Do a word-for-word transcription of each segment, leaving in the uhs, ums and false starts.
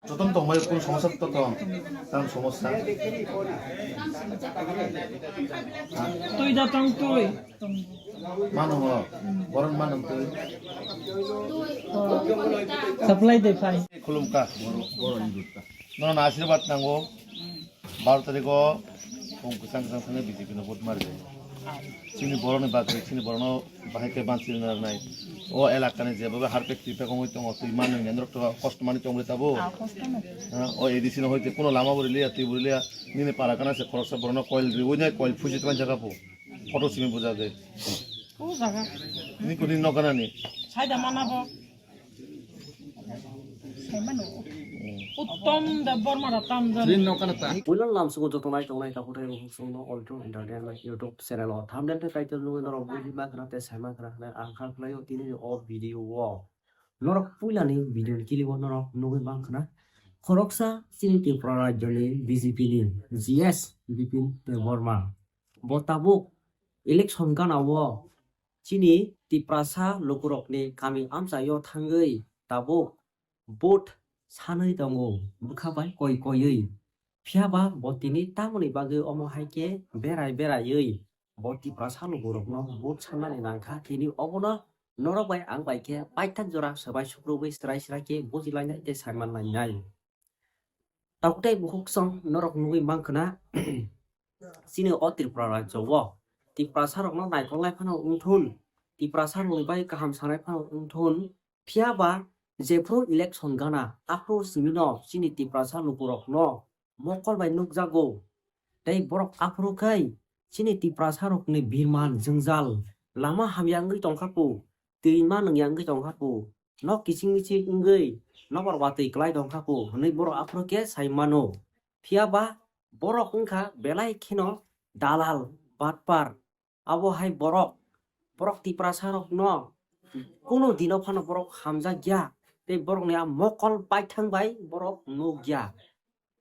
Totom tongmai kun somosya to tong. Tam somosya. Twi da tong twi. Mano mo. Boron mano twi. Supply de phai. Khulumkha. Boro, boro ni dutta. No na ashirbad nango. Baro tarikh o phung kwchang kwchang thangwi B J P no vote mari. Chini borokni bagwi, chini borokno bahai khe bansi rwna rwnai. O elakani jebobe harpek tipek wngwi tongo, twi manwi nai norok to kosto manwi tongwi tabo. Ah, kosto no. Ha, o A D C no hoite kuno lama bo rwliya, twi bo rwliya, nini para kana se khoroksa borokno koil riwi nai, koil phuji twlang jaga bo. Photo simi bujagwi. O jaga. Ni kuni nokana ni. Saida mana bo. Saimano. Uttom Debbarma da tam jani. Puila lamsungo joto nai tongnai takhuk tei bukhukno All True Entertainment YouTube channel o thumbnail tei title nugwi norok buji ma khna tei sai ma khna hwnwi ang kha khlaio tini ni o video o. Norok puila ni video ni clip o norok nugwi man khna. Khoroksa chini Tripura rajyo ni B J P ni G S Bipin Debbarma. Bo tabuk election gana o chini Tiprasa lukurokni kami amchaio thangwi tabuk vote sanwi tongo bwkha bai koi koiwi. Phiya ba bo tini tamoni bagwi omo hai khe berai beraiwi bo Tiprasa lukurokno vote sannani nangkha, tini obono norok bai ang bai khe paithak jora swbai sukrubwi srai srai khe bujilainai tei saiman lainai. Tabuk tei bukhuk song norok nugwi man khna, chini o Tripura rajyo o Tiprasa rokno naikol lai phano wngthun, Tiprasa rokni bai kaham sanai phano wngthun, phiya ba jephru election gana aphru simi no chini Tiprasa lukurokno mokol bai nukjago. Tei borok aphuru khai chini Tiprasa rokni birman jwngjal lama hamya wngwi tongkha pu, twi ma nungya wngwi tongkha pu, nok kiching miching wngwi nokbar watwi kwlai tongkha pu hwnwi borok aphuru khe sai mano. Phiya ba borok wngkha belai kheno dalal, batpar. Abo hai borok, borok Tiprasa rokno kuno dino phano borok hamjak ya, tei borokni a mokol baithang bai borok nuk ya.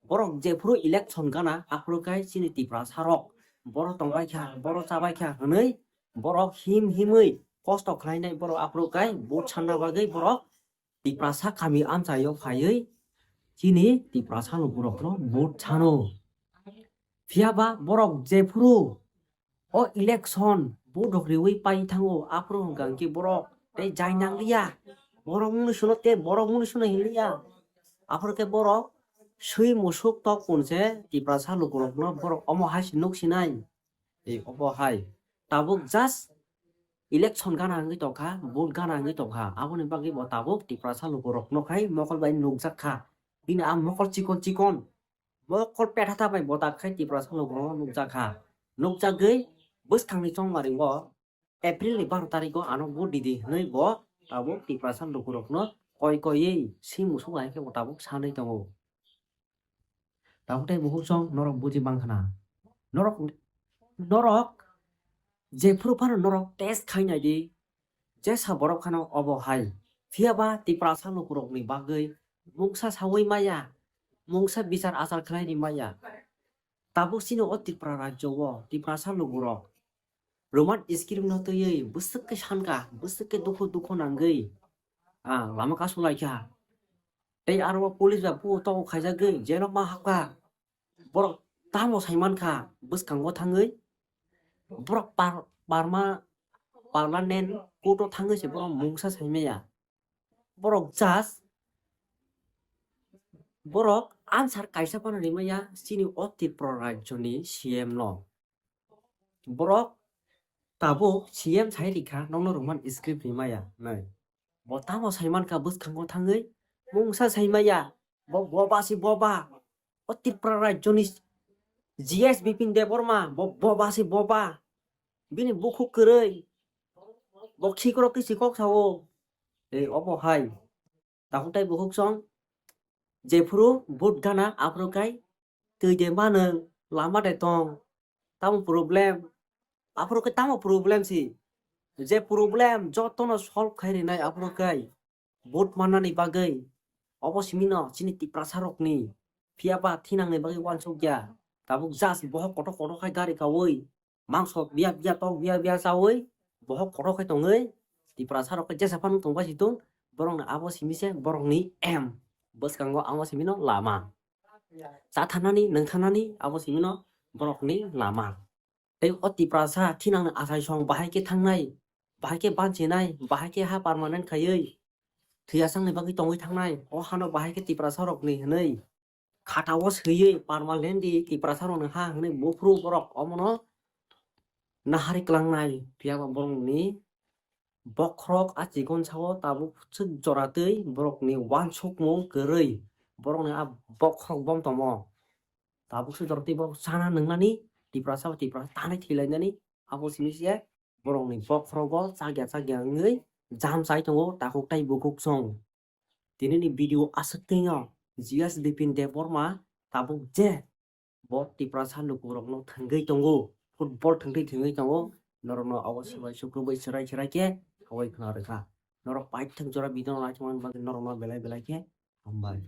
Borok jephuru election gana, aphuru khai chini Tiprasa rok, borok tongbai kha, borok chabai kha hwnwi borok him himwi kosto khlainai borok, aphuru khai vote sanna bagwi borok Tiprasa kami amchaio phaiwi chini Tiprasa lukurokno vote sano. Phiya ba borok jephuru o election vote rok riwi pai thango, aphuru hwnkha hwnkhe borok tei jai nang liya, borok mwnwi suno tei borok mwnwi suno hin liya. Aphuru khe borok swi musuk tok kun se Tiprasa lukurokno borok omo hai se nuk sinai. Tei obo hai tabuk just election gana wngwi tongkha, vote gana wngwi tongkha, aboni bagwi bo tabuk Tiprasa lukurokno khai mokol bai nukjak kha. Bini a mokol chikon chikon, mokol petha ta bai bodak khai Tiprasa lukurokno nukjak kha. Nukjagwi bwskangni chongmari o April ni baro tarikh o ano vote di di hwnwi bo tabuk Tiprasa lukurokno koi koiwi swi musuk hai khe bo tabuk sanwi tongo. Tabuk tei bukhuk song norok buji man khna. Norok, norok jephuru phano norok test khai nai di, jesa borok phano obo hai. Phiya ba Tiprasa lukurokni bagwi mungsa saui maya, mungsa bichar achar khlaini maya. Tabuk chini o Tripura rajyo o Tiprasa lukurok Roman script no twiwi bwswk khe sankha, bwswk khe dukhu dukhu nangwi, ah, lama kasu laikha. Tei aro o police ba buo tok khaijagwi jelo ma hapkha. Borok tamo saimankha bwskango thangwi. Borok par-, parma-, parliament court o thangwi se borok mungsa saimaya. Borok just, borok answer kaisa phano rimaya chini o Tripura rajyoni C M no. Borok tabuk C M sai rikha, nokno Roman script rimaya, nai. Bo tamo saimankha bwskango thangwi, mungsa saimaya, bo boba se boba. O Tripura rajyoni G S Bipin Debbarma, bo boba se boba. Bini bukhuk kwrwi, bo khikrok kisi kok sao. Ei, obo hai. Tabuk tei bukhuk song, jephuru vote gana aphuru khai twi de manung, lama de tong, tamo problem, aphuru khe tamo problem si, je problem jotono solve khai rinai aphuru khai vote mannani bagwi. Obo simi no chini Tiprasa rokni phiya ba thinangni bagwi uansuk ya. Tabuk just bohok kotor kotor khai gari kaui, mangso biya biya tok biya biya chaui, bohok kotor khai tongwi, Tiprasa rok khe jesa phano tongbai si tong, borokni abo simi se borokni aim. Bwskango amo simi no lama. Cha thanani, nwng thanani, abo simi no borokni lama. Tei o Tiprasa thinangni achaisong bahai khe thangnai, bahai khe banchinai, bahai khe ha permanent khaiwi thwiyasakni bagwi tongwi thangnai, o hano bahai khe Tiprasa rokni hwnwi khatao swiwi permanently Tiprasa rokni ha hwnwi buphuru borok omono nahari klangnai, phiyaba borokni bokhorok a chikon sao tabuk swk jora twi borokni uansukmung kwrwi borokni a bokhorok bom tomo. Tabuk swk jora twi borok chana nwngnani, Tiprasa bo Tiprasa tanai thwilainani, abo simi se borokni bokhorogo chakya chakya wngwi jam chai tongo takhuk tai bukhuk song. Tinini video aswk twi no G S Bipin Debbarma tabuk je bo Tiprasa lukurokno thwngwi tongo, football thwngwi thwngwi tongo, norokno abo swbai sukrubwi chwrai chwrai khe hawai khna rwkha. Norok paithak jora video no naithokmani bagwi norokno belai belai khe hambai.